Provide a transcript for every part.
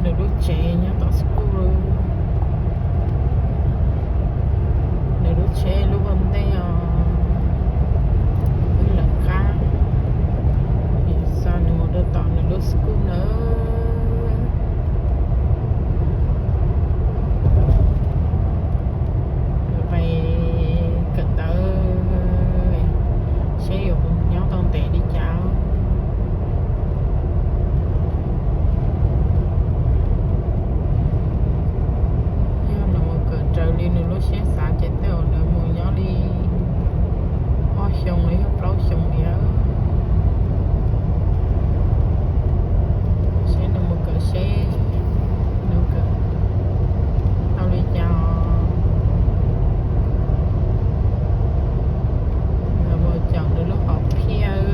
Nws lub tsev nyob tom school, nws lub tsheb lub ua ntej os, wb lawv qab, xa nws mus rau tom nws lub school nawb. Pais kawm ntawv seb yuav nyob tau ntev li cas. Yog nws mus kawm raws li nws lub siab xav ces tej zaum nws mus nyob li ob xyoo los yog plaub xyoo li. Seb nws mus kawm seb nws kawm tau li cas, los mus caum nws lub hom phiaj.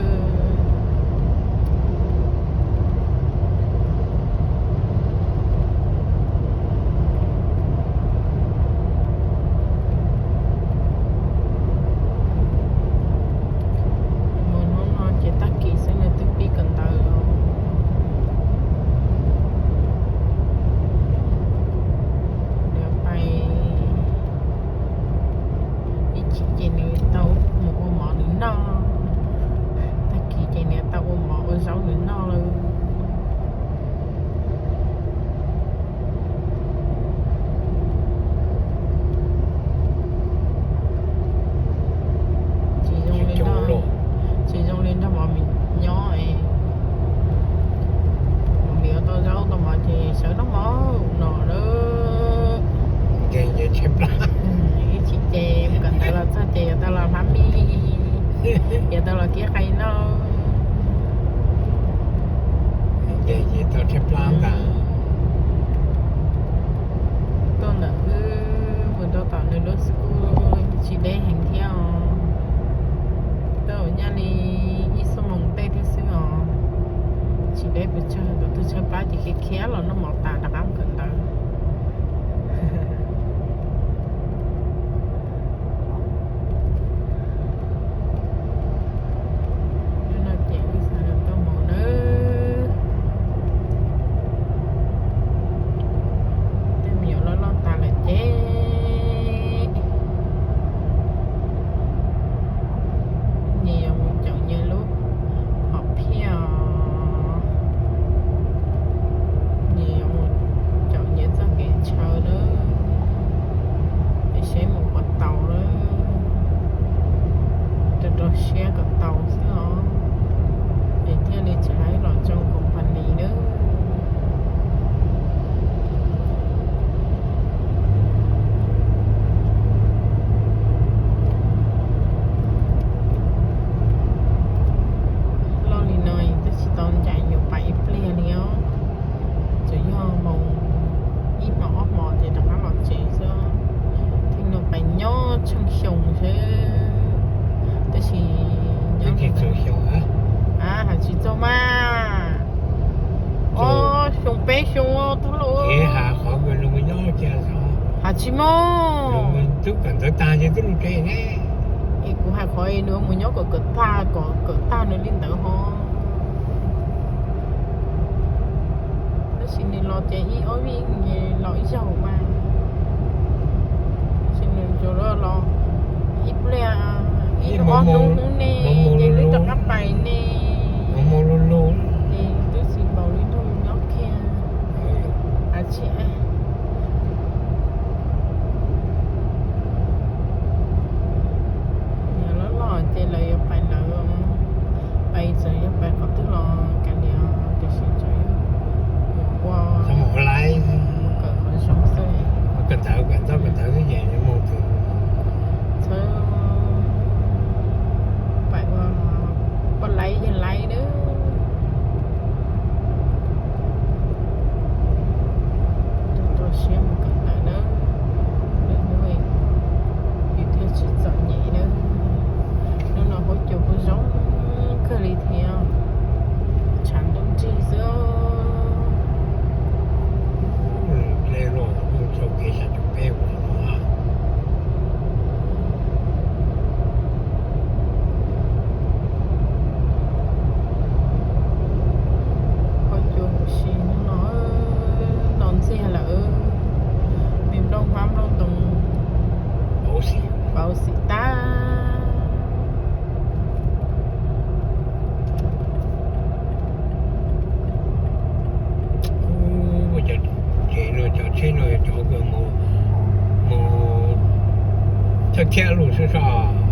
Mus hnub no ces tag kis xwb nws twb pib kawm ntawv los. Nws pais ib chim ces nws tau mus ua mov nws noj, tag kis ces nws tau ua mov ua zaub nws noj lawm. Tsis zoo li nrog, tsis zoo li nrog mov nyob es, mov yuav tau zaub tau mov ces sawv noj mov no lawm. Ib chim ces kawm ntawv los txog ces yuav tau los hlab mij, yuav tau los kib qai noj. Tuaj ntawm wb mus rau tom nws lub school tsis deb heev thiab os. Tau nyaj li ib xuab moos tej thiab xwb os. Tsis deb pes tsawg, tus twg tshaib plab ces khiav khiav los noj mov tas rov qab kawm ntawv. Hnub no ces wb xav lawm tuaj mus nawb. Tej me nyuam loj loj tas lawm ces nyias yuav mus caum nyias lub hom phiaj, nyias yuav mus caum nyias txoj kev ntshaw nawb, es seb mus puas tau lawm. Rau rau siab kom tau xwb os, es thiaj li tshaib los tsoo company nawb. Loj li no twb tsis tau ncaim yuav pais ib pliag li os. Tsuas yog moos ib hmos ob hmos ces rov qab los tsev xwb. Thiaj li pais nyob tsheej xyoo xwb, tab sis nyob, hais tsis txog mas, ob xyoo peb xyoo tag lauj. Hais tsis muaj. Es kuv hais qhov nws mus nyob kom kawm tag, kom kawm tag nws li ntawd ho. Tab sis nws los ces ib ob vij los ib zaug mas, tab sis nws tsuas los ib pliag, ib ob hnub hnub ne, ces twb rov qab pais ne, ces twb tsis npaum li nraug nyob kiag. Niam loj loj ces lawv yuav pais lawv, pais txawm yog pais qhov twg los kav liam, tiam sis tsuas yog mus ua, mus kawm qhov zoo xwb. Txhawb pais ua poj laib yawg laib nawb. Thiab lug sub so.